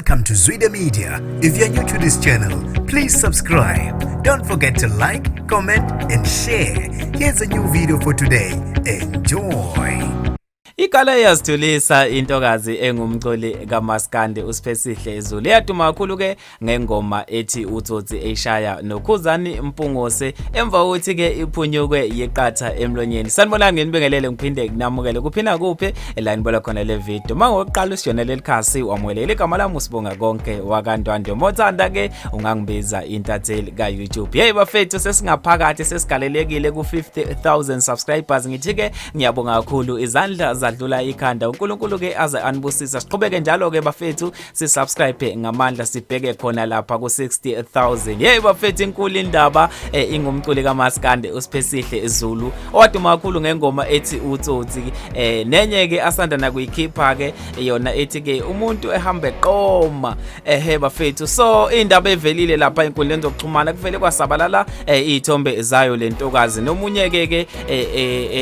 Welcome to Zwida Media. If you're new to this channel, please subscribe. Don't forget to like, comment, and share. Here's a new video for today. Enjoy. Iqale yazithulisa intokazi engumculi kaMaskandi uSiphesihle Zulu. Iyaduma kakhulu ke ngengoma ethi uTsotsi eyishaya noKhuzani Mpungose emva kokuthi ke iphunyukwe yiqatha emlonyeni. Sanibonani, nginibingelele ngiphinde nginamukele kuphina kuphi la nibola khona le video. Mangokuqala usiyona leli khasi, wamukelele. Igama lami uSibonga Konke wakaNtwandwe. Mothanda ke ungangibiza intatheli ka YouTube. Hey bafethu, sesingaphakathi, sesigalelekile ku 50,000 subscribers. Ngithi ke ngiyabonga kakhulu, izandla zadlula ikhanda. uNkulunkulu ke aze anibusisa. Siqhubeke njalo ke bafethu, sisubscribe ngamandla, sibheke khona lapha ku 60,000. Hey bafethu, inkulu indaba. Ingumculi kaMaskande uSiphesihle Zulu, owaduma kakhulu ngengoma ethi uTsotsi, nenye ke asanda nakuyikhipha ke yona ethi ke umuntu ehambe qoma. Ehe bafethu, so indaba evelile lapha enkundleni zokuxhumana, kuvele kwasabalala izithombe zayo lentokazi nomunye ke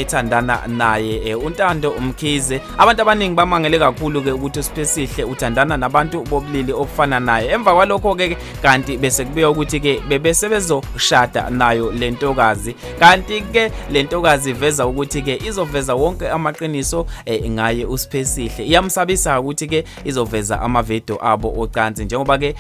ethandana naye, uNtando Mkhize. Abantu abaningi bamangele kakhulu ke ukuthi uSiphesihle uthandana nabantu bobulili obufana naye. Emva kwalokho ke kanti bese kubuya ukuthi ke bebese bezoshada nayo lentokazi, kanti ke lentokazi iveza ukuthi ke izoveza wonke amaqiniso ngaye uSiphesihle. Iyamsabisa ukuthi ke izoveza amavidiyo abo ocansi, njengoba ke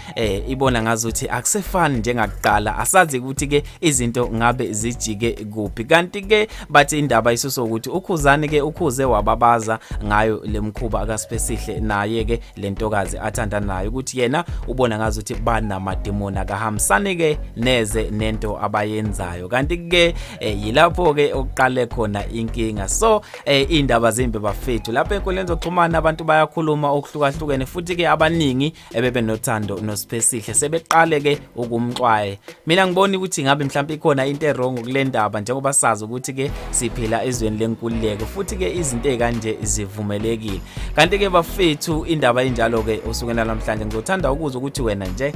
ibona ngazuthi akusefani njengakuqala. Asazi ukuthi ke izinto ngabe zijike kuphi. Kanti ke bathi indaba isuso ukuthi uKhuzani ke ukhuze wababaza ngayo lemkhuba kaSiphesihle naye ke lentokazi athanda nayo, ukuthi yena ubona ngazuthi banamadimoni, akahambisani ke neze nento abayenzayo. Kanti ke yilapho ke okuqale khona inkinga. So indaba zimbi bafethu lapha enkundleni zokuxhumana, abantu bayakhuluma okuhlukahlukene, futhi ke abaningi ebebe nothando noSiphesihle sebeqale ke ukumxwaye. Mina ngibona ukuthi ngabe mhlawumbe ikhona into e-wrong kule ndaba, njengoba sazi ukuthi ke siphila ezweni lenkululeko futhi ke izinto ezikanje zivumelekile. Kanti ke bafethu, indaba injalo ke usukela namhlanje. Ngizothanda ukuzwa ukuthi wena nje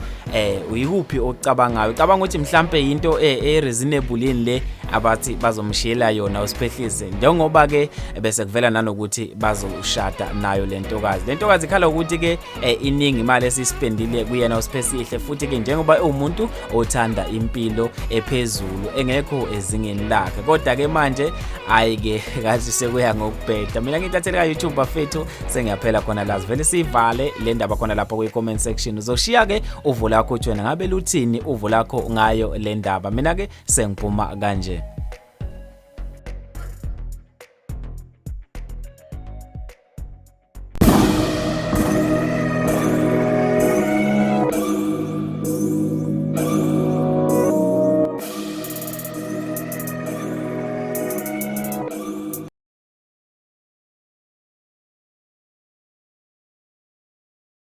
uyikuphi ocabangayo. Ucabanga ukuthi mhlambe into e reasonable yini le abathi bazomshiyela yona uSiphehlise, njengoba ke bese kuvela nanokuthi bazoshada nayo lentokazi? Lentokazi ikhala ukuthi ke iningi imali esispendile kuyena uSiphesihle, futhi ke njengoba umuntu othanda impilo ephezulu engekho ezingeni lakhe. Kodwa ke manje hayi ke, kathi sekuya ngokubheda. Mina ngintatheli ka YouTube bafethu, sengiyaphela khona la. Vele sivale le ndaba khona lapha kwi comment section. Uzoshiya ke uvo lakho ukuthi wena ngabe luthini uvo lakho ngayo le ndaba. Mina ke sengiphuma kanje.